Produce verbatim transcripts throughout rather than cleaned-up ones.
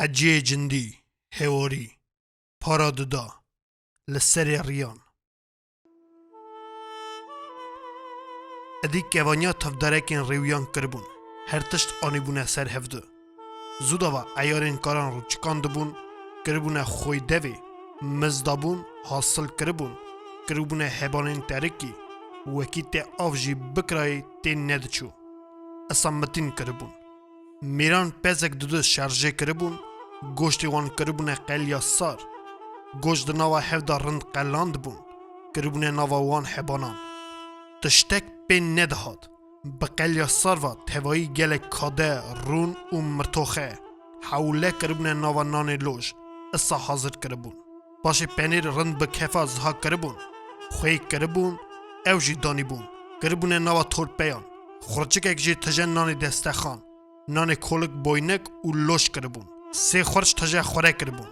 Eciyê cindî, hewarî, para dida, li serê riyan. Edî kevaniya tevdarekên rêwiyan kiribûn, her tişt anîbûne ser hevdu. Zûdava eyarên karan rûçikandibûn, kiribûne xwey devê, miz dabûn, hasil kiribûn, kiribûne hebanên terikî, wekî tê av jî bikirayê tê nediçû. Esa mitîn kiribûn. Mêran pezek dudu şerjê kiribûn, goştê wan kiribûne qelya sar. Goşt di nava hev de rind qelandibûn, kiribûne nava wan hebanan. Tiştek pê nedihat. Bi qelya sar ve tevayî gelek kade, rûn û mirtoxe, hewle kiribûne nava nanê loj, isa hazir kiribûn. Paşê penêr rind bi kefa ziha kiribûn, xwê kiribûn, ew jî danîbûn. Kiribûne nava torpeyan. Xurçikek jî tije nanê destexan, nanê kolik boynek û loj kiribûn. Sê xurç tije xure kiribûn.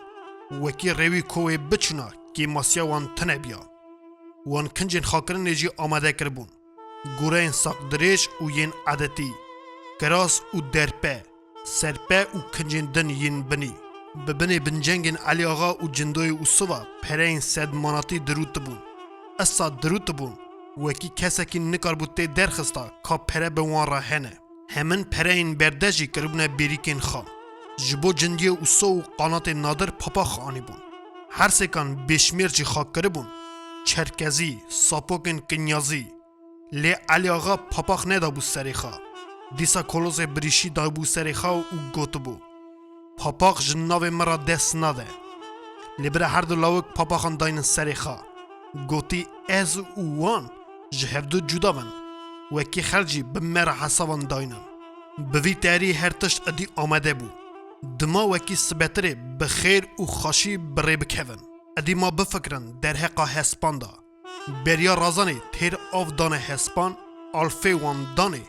Wekî rêwî ko wê biçûna, kêmasiya wan tune biya. Wan kincên xakirinê jî amade kiribûn. Goreyên saqdirêj û yên edetî, kiras û derpe, serpe û kincên din yên binî. Bi binê bincengên Elî Axa û Cindoyê Ûsû ve pereyên sed manatî dirûtibûn. Esa dirûtibûn, wekî kesekî nikaribû tê derxista ka pere bi wan re hene. Hemin pereyên berde jî kiribûne bêrîkên xwe. Ji bo Cindiyê Ûso û Qanatê Nadir papax anîbûn. Her sêkan bêşmêr jî xwe kiribûn çerkezî, sapokên kinyazî. Lê Elî Axa papax nedabû serê xwe. Dîsa kolozê birîşî dabû serê xwe û gotibû, "Papax ji navê min re dest nade." Lê bira her du lawik papaxan daynin serê xwe. Gotî, "Ez û wan ji hevdu cuda bin. Wekî xelk jî bi me re hesaban daynin." Bi vî terî her tişt edî amade bû. Dima wekî sibetirê bi xêr û xweşî bi rê bikevin. Edî ma bifikirin derheqa hespan de. Beriya razanê têr av dane hespan, alfê wan danê.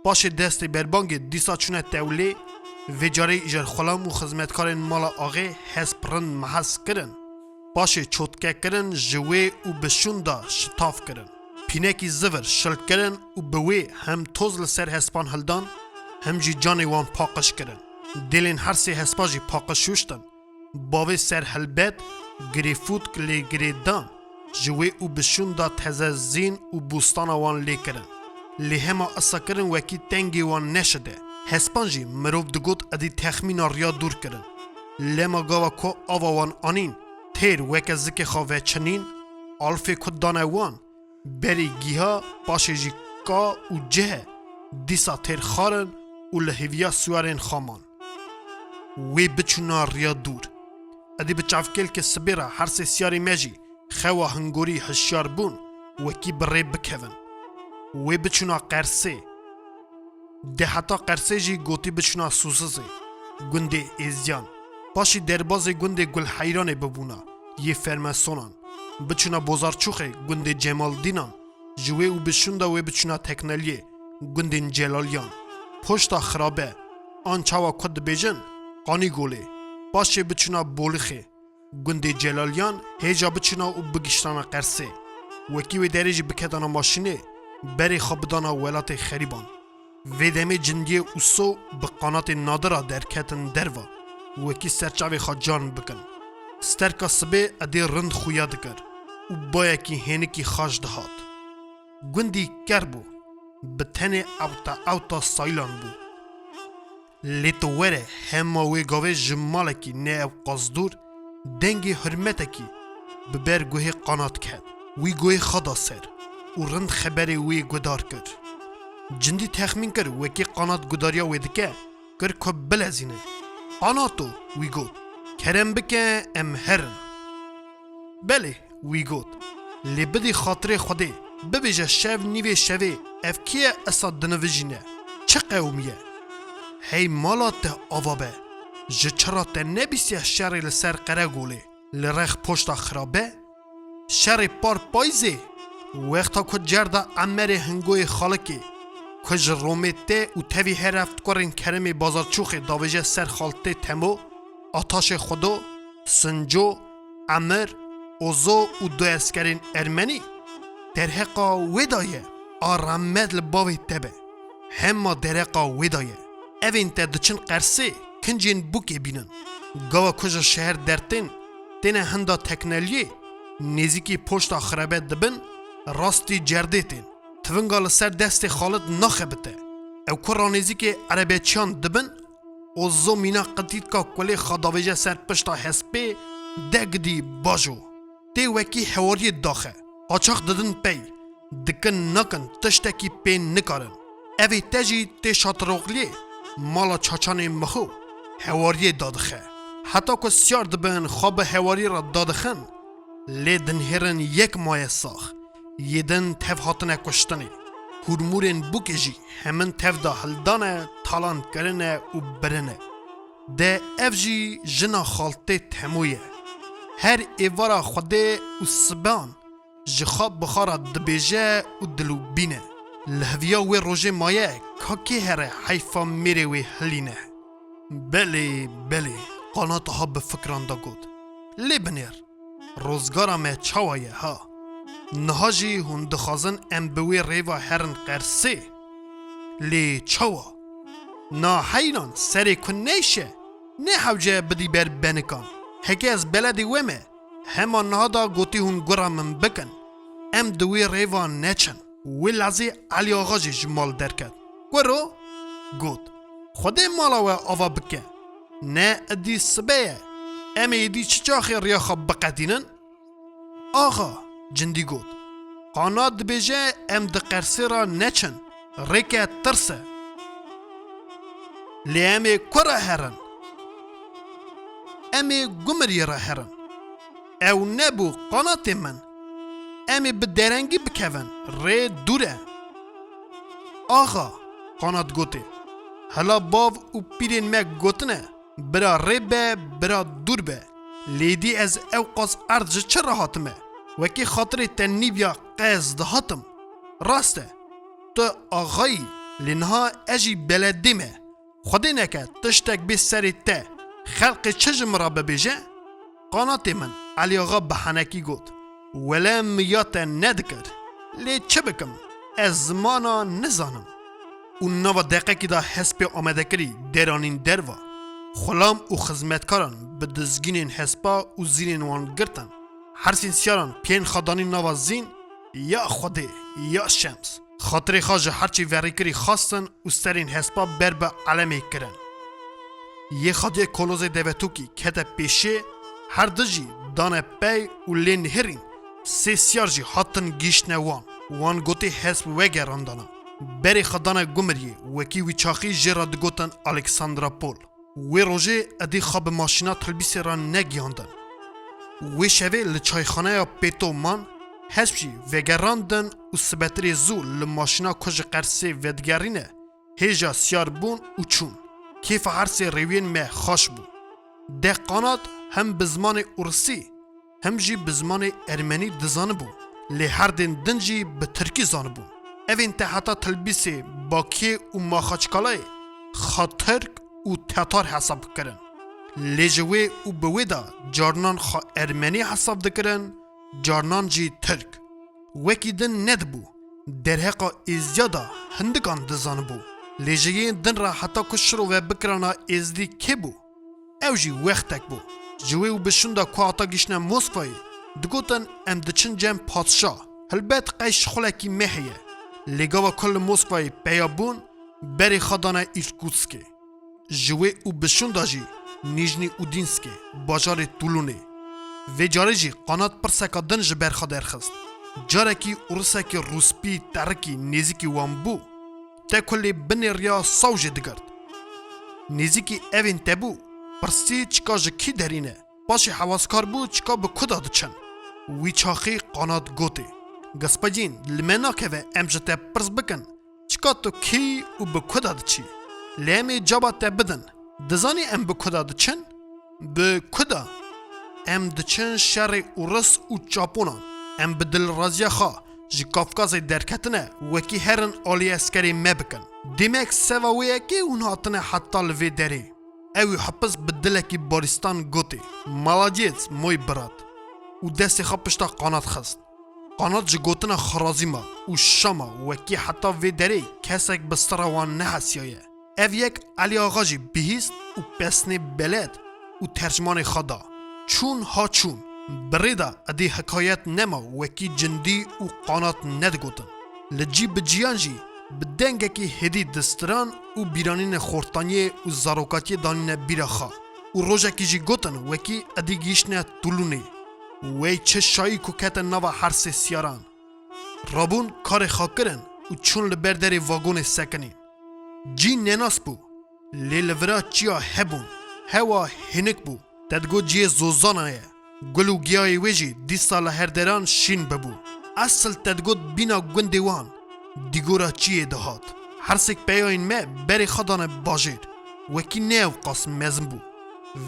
Paşê destê berbangê dîsa çûne tewlê, vê carê îjar xulam û xizmetkarên mala axê hesp rind mehes kirin. Paşê çotke kirin ji wê û bi şûn de şitav kirin. Pînekî zivir şil kirin û bi wê hem toz li ser hespan hildan, hem jî canê wan paqij kirin. Dêlên her sê hespa jî paqij şûştin. Bavê ser helbet girêfûtk lê girê dan, ji wê û bi şûn da teze zîn û bûstana wan lê kirin. Lê hema isa kirin wekî tengê wan neşide. Hespan jî mirov digot edî texmîna riya dûr kirin. Lema gava ku ava wan anîn, têr weke zikê xwe veçinîn, alfê ku dane wan, berê gîha, paşê jî ka û cih e, dîsa têr xarin û li hêviya siwarên xwe man. Wê biçûna riya dûr. Edî bi çavkêlkê sibê re her sê siyarê me jî xewa hingorî hişyar bûn, wekî bi rê bikevin. Wê biçûna Qersê. De heta Qersê jî gotî biçûna Sosizê, gundê Êziyan. Paşî derbazê gundê Gulheyranê bibûna, yê Fermesonan. Biçûna Bozarçûxê, gundê Cemaldînan. Ji wê û bi şûnda wê biçûna Tekneliyê, gundên Celaliyan. Poşta Xirabe, an çawa ku dibêjin, Qanîgolê. Paşê biçûna Bolixê, gundê Celaliyan, hêja biçûna û bigiştana Qersê. Wekî wê derê jî biketana maşînê, berê xwe bidana welatê xerîban. Vê demê Cindiyê Ûso bi Qanatê Nadira derketin derva, wekî serçavê xwe can bikin. Sterka sibê edê rind xuya dikir û bayekî hênikî xaş dihat. Gundî ker bû, bi tenê ewta ewta saylan bû. Lê tu were, hema wê gavê ji malekî ne ew qas dûr, dengê hurmetekî bi ber guhê Qanat ket. Wî guhê xwe da ser û rind xeberê wê guhdar kir. Cindî texmîn kir, wekî Qanat guhdariya wê dike, kir ku bilezîne. "Qanato," wî got, "kerem bike, em herin." "Belê," wî got, "lê bidî xatirê Xwedê, bibêje şev nîvê şevê ev kê ye esa dinivijîne? Çi qewimiye? Hey mala te ava be, ji çi re te nebîstiye şerê li ser Qeregolê, li rex poşta Xirabe? Şerê par payzê, wexta ku cerda Emerê Hingoyê Xalikê, ku ji Romê tê û tevî her heft kurên keremê Bazarçûxê davêje ser xaltê Temo, Ataşê Xudo, Sinco, Emir, Ozo û du eskerên ermenî, derheqa wê de ye, a rehmet li bavê te be. Hema dereqa wê de ye. Evên te diçin Qersê, kincên bûkê bînin. Gava ku ji şeher dertên, têne hinda tekneliyê, nêzîkî poşta xirebe dibin, rastî cerdê tên. Tivinga li ser destê Xalid naxebite. Ew ku ranêzîkê erebeçiyan dibin, Ozo mîna qitîtka kulê xwe davêje ser pişta hespê, degdî bajo. Tê wekî hewariyê daxe. Qaçax didin pey. Dikin nakin tiştekî pê nikarin. Evê te jî tê şatroxliyê mala çaçanê Miho hewariyê dadixe. Heta ku siyar dibin xwe bi hewarî re dadixin, lê dinhêrin yek maye sax. Yê din tev hatine kuştinê. Hûrmûrên bûkê jî hemin tev de hildane, talan kirine û birine. De ev jî jina xaltê Temo ye. Her êvara Xwedê û sibehan ji xwe bi xwe re dibêje û dilûbîne. Li heviya wê rojê maye ka kê here heyfa mêrê wê hilîne. Belê, belê, Qanat ha bi fikran de got. Lê binêr, rozgara me çawa ye ha? Niha jî hûn dixwazin em bi wê rêva herin qersê? Lê çawa? Na heyran serê ku neyşe, nehewce bidî ber benikan. Heke ez beledê we me, hema niha da gotî hûn gura min bikin. Em di wê rêva neçin. Wê lezê Elî Axa jî ji mal derket. Kuro, got, Xwedê mala we ava bike. Ne idî sibe ye. Em ê êdî çi çaxê riya xwe biqedînin? Axa, cindî got, Qanat dibêje em di qersê re neçin. Rêke tirs e. Lê em ê ku re herin? Em ê Gumiriyê re herin. Ew nebû, Qanatê min. Em ê bi derengî bikevin, rê dûr e. Axa, Qanat gotê, hela bav û pîrên me gotine, bira rê be, bira dûr be. Lê dî ez ew qas erd ji çi re hatime? Wekî xatirê te nîviya qe ez dihatim. Rast e, tu axayî, lê niha ez jî beledê me. Xwedê neke tiştek bê serê te, xelqê çi ji min re bibêje? Qanatê min, Elî Axa bi henekî got, Wele min ya te nedikir. Lê çi bikim? Ez zimana nizanim. Û nava deqekî de hespê amadekirî deranîn derva. Xulam û xizmetkaran bi dizgînên hespa û zînên wan girtin. Hersîn siyaran piyên xwe danîn nava zîn, ya Xwedê, ya Şems. Xatirê xwe ji herçî verîkirî xastin û serên hespa ber bi elemê kirin. Yê xadiyê kolozê devetokî kete pêşê, her du jî dane pey û lê nihêrîn sê siyar jî hatin gihîştine wan. Wan gotê hesp wegerandana. Berê xwe dane Gumiriyê, wekî wî çaxî jê re digotin Alexandropol. Wê rojê Edî xwe bi maşîna Tilbîsê re negiyandin. Wê şevê li çayxaneya Pêto man, hesp jî vegerandin û sibetirê zû li maşîna ku ji Qersê vedigerîne, hêja siyar bûn û çûn. Kêfa her sê rêwiyên me xaş bû. De Qanat hem bi zimanê ûrisî, hem jî bi zimanê ermenî dizanibû, lê herdên din jî bi tirkî zanibûn. Evên te heta Tilbîsê, Bakiyê û Maxaçkalayê xwe tirk û tetar hesab kirin. Lê ji wê û bi wê de carnan xwe ermenî hesab dikirin, carnan jî tirk. Wekî din nedibû, derheqa êziya de hindikan dizanibû. Lê ji yên din re heta ku şirove bikirana êzdî kê bû? Ew jî wextek bû. Ji wê û bi şûnda ku hata gihîştine Moskwayê, digotin, em diçin cem padşa. Helbet qey şixulekî me heye. Lê gava ku li Moskwayê peya bûn, berê xwe dane Îrkutskê. Ji wê û bi şûnda jî Nîjnî Udînskê, bajarê Tulûnê. Vê carê jî Qanat pirseka din ji ber xwe derxist. Carekî ûrisekî rûspî terikî nêzîkî wan bû. Te ku lê binêriya saw jê digirt. Nêzîkî evên te bû, pirsî çika ji kî derî ne? Paşê hewaskar bû çika bi ku de diçin. Wî çaxî Qanat gotê, Gaspadîn, li me nakeve em ji te pirs bikin, çika tu kî û bi ku de diçî? Lê em ê caba te bidin. Dizanî em bi ku de diçin? Bi ku de? Em diçin şerê ûris û çaponan. Em bi dilraziya xwe ji Kafkazê derketine wekî herin alî eskerê me bikin. Demek seva wê yekê hûn hatine heta li vê derê. Ew û hepis bi dilekî barîstan gotê, Maladiyêt, moy birat. Û destê xwe pişta Qanat xist. Qanat ji gotina xwe razî ma û şama wekî heta vê derê kesek bi sira wan nehesiyaye. Ev yek Elî Axa jî bihîst û pesnê beled û tercmanê xwe da. Çûn ha çûn. Bi rê de edî hikayet nema wekî cindî û qanat nedigotin. Li cî bi ciyan jî bi dengekî hêdî distiran û bîranînê xortaniyê û zarokatiyê danîne bîra xwe. Û rojekî jî gotin wekî edî gihîştine Tulûnê. Wey çi şayî ku ketin nava hersê siyaran. Rabûn karê xwe kirin û çûn li ber derê vagonê sekinîn. Cî nenas bû, lê li vira çiya hebûn, hewa hênik bû. Te digot ciyê zozana ye. Gul û giyayê wê jî dîsa li her deran şîn bibû. Esil te digot bîna gundê wan, dîgora çiyê dihat. Hersêk peyayên me berê xwe dane bajêr. Wekî ne ew qas mezin bû.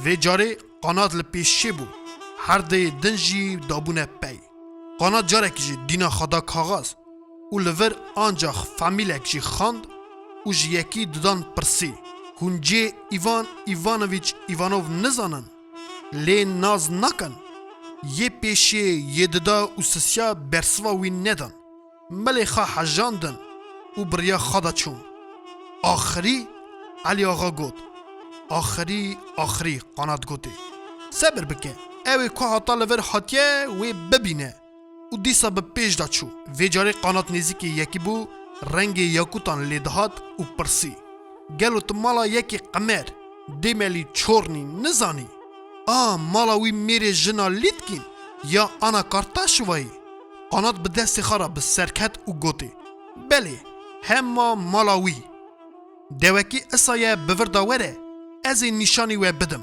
Vê carê qanat li pêşiyê bû. Her deyê din jî dabûne pey. Qanat carekî jî dîna xwe da kaxaz û li vir ancax famîlek jî xand û ji yekî didan pirsî. Hûn cê Îvan Îvanovîç Îvanov nizanin? Lê nas nakin. Yê pêşê, yê dida û sisiya bersiva wî nedan. Milê xwe hejandin û bi riya xwe de çûn. Axirî Elî Axa got. Axirî, axirî, Qanat gotê. Sebir bike. Ew ê ku hata li vir hatiye, wê bibîne. Û dîsa bi pêş de çû. Vê carê Qanat nêzîkî yekî bû, rengê yakûtan lê dihat û pirsî. Gelo tu mala yekî Qemer, Dêmelî Çornî nizanî? A, mala wî mêrê jina Lîtkîn ya Ana Kartaşovayê? Qanat bi destê xwe re bi ser ket û gotê, belê, hema mala wî. Dewekî isa ye bi vir de were, ez ê nîşanî we bidim.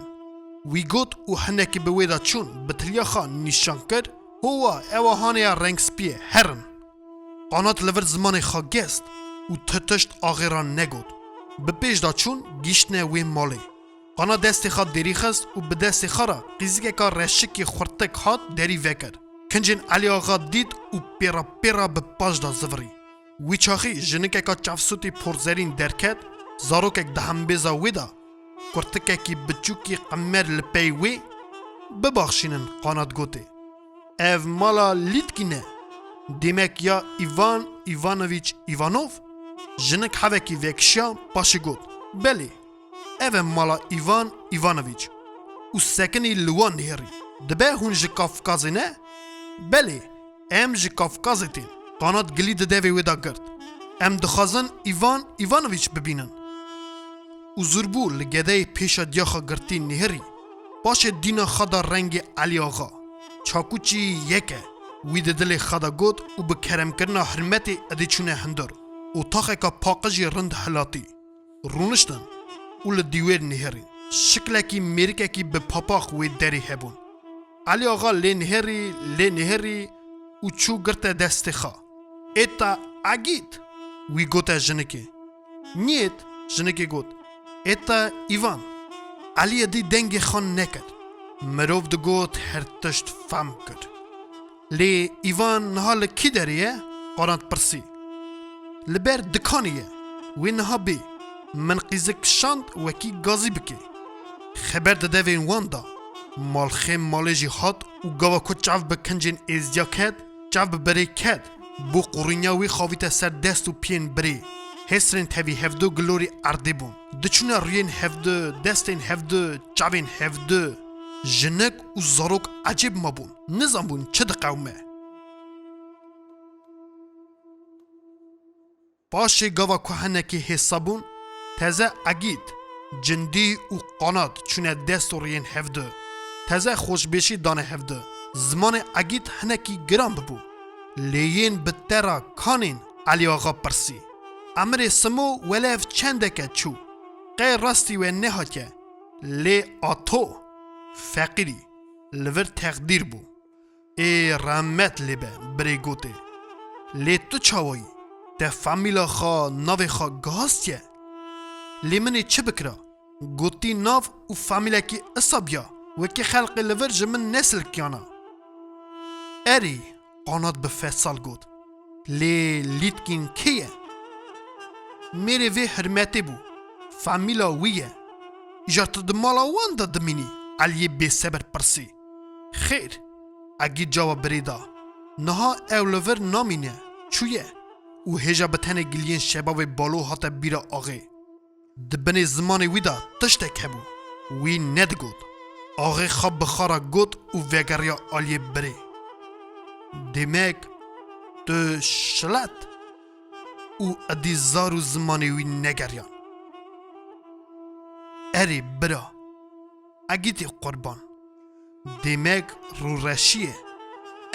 Wî got û hinekî bi wê de çûn, bi tiliya xwe nîşan kir, Howa, ewa haneya rengspî ye, herin. Qanat li vir zimanê xwe gest û ti tişt axê re negot. Bi pêş de çûn, gihîştine wê malê. Qanat destê xwe derî xist û bi destê xwe re qîzikeka reşikî xurtik hat derî vekir. Kincên Elî Axa dît û pêra pêra bi paş de zivirî. Wî çaxî jinikeka çavsûtî porzerîn derket, zarokek di hembêza wê de, kurtikekî biçûkî Qemer li pey wê, Bibaxşînin, Qanat gotê. Ev mala Lîtkîn e. Demek ya Îvan Îvanovîç Îvanov? Jinik hevekî vekişiya, paşê got, Belê, ev e mala Îvan Îvanovîç. Û sekinî li wan nihêrî. Dibe hûn ji Kafkazê ne? Belê, em ji Kafkazê tên. Qanat gilî di devê wê de girt. Em dixwazin Îvan Îvanovîç bibînin. Û zûrbû li gedeyê pêşadiya xwe girtî nihêrî. Paşê dîna xwe da rengê Elî Axa. Çakûçî yek e. Wî di dilê xwe de got û bi keremkirina hirmetê edî çûne hundir. Otaxeka paqijî rind hilatî. Rûniştin û li dîwêr nihêrîn. Şiklekî mêrikekî bi papaq wê derê hebûn. Elî Axa lê nihêrî, lê nihêrî û çû girte destê xwe. Ê te Egît! Wî gote jinikê. Niyêt, jinikê got. Ê te Îvan! Eliyê dî dengê xwe nekir. Mirov digot her tişt fam kir. Lê Îvan niha li kî derê ye? Qanat pirsî. Li ber dikanê ye. Wê niha bê. Min qîzik kişand wekî gazî bikê. Xeber di devên wan da. Malxê malê jî hat û gava ku çav bi kincên êzdiya ket, çav bi birê ket. Bo qurînya wî xavîte ser dest û piyên birê. Hêsirên tevî hevdu gilorî erdê bûn. Diçûne rûyên hevdu, destên hevdu, çavên hevdu. Jinik û zarok ecêb mabûn. Nizanbûn çi diqewime. Paşê gava ku hinekî hêsa bûn, teze Egît, Cindî û Qanat çûne dest û riyên hevdu. Teze xweşbêşî dane hevdu. Zimanê Egît hinekî giran bibû. Lê yên bi te re kanên? Elî Axa pirsî. Emirê Simo welev çendeke çû. Qey rastî we nehatiye. Lê a to, feqîrî, li vir teqdîr bû. Ê rehmet lê be, birê gotê. Lê tu çawayî? Te famîla xwe, navê xwe gihastiye? Lê min ê çi bikira? Gotî nav û famîlekî isa biya, wekî xelqê li vir ji min nesilkiyana. Erê, Qanat bi fesal got. Lê Lîtkîn kê ye? Mêrê vê hirmetê bû. Famîla wî ye. Îcar tu di mala wan de dimînî? Eliyê bêsebir pirsî. Xêr, Egît cava birê da. Niha ew li vir namîne, çûye. Û hêja bi tenê giliyên şebabê balo hate bîra axê. Di binê zimanê wî de tiştek hebû. Wî nedigot. Axê xwe bi xwe re got û vegeriya aliyê birê. Demek tu şilet û edî zar û zimanê wî negeriyan. Erê bira, egîtî qurban. Demek rûreşiyê.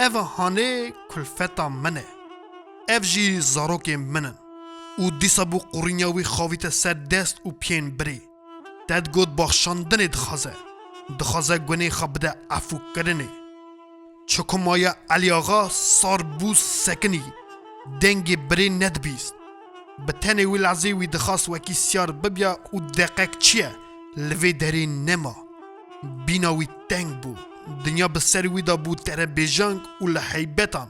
Ev hanê kulfeta min e. Ev jî zarokên min in. Û dîsa bû qurînya wî xavîte ser dest û piyên birê. Te digot baxşandinê dixwaze. Dixwaze gunê xwe bide efûkirinê. Çi ku maye Elî Axa sar bû sekinî. Dengê birê nedibîst. Bi tenê wî lehzê wî dixwast wekî siyar bibiya û deqek çi ye li vê derê nema. Bîna wî teng bû. Dinya bi ser wî de bû terebêjang û li heybetan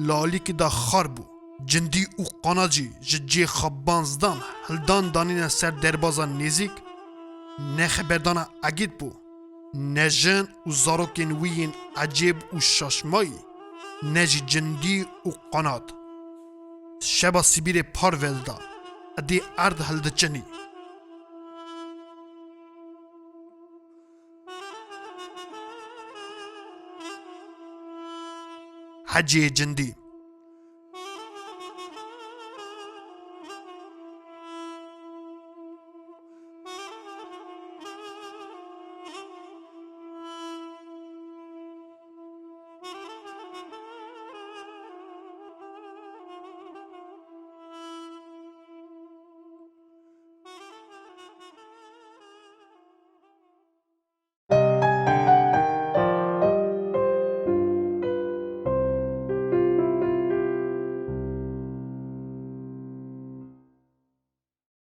li alîkî de xar bû. Cindî û qanat jî ji cihê xwe banzdan hildan danîne ser derbaza nêzîk. Ne xeberdana egît bû, ne jin û zarokên wî yên ecêb û şaşmayî, ne jî cindî û qanat. Şeba sibîrê parve dida, edî erd hildiçinî. Heciyê cindî,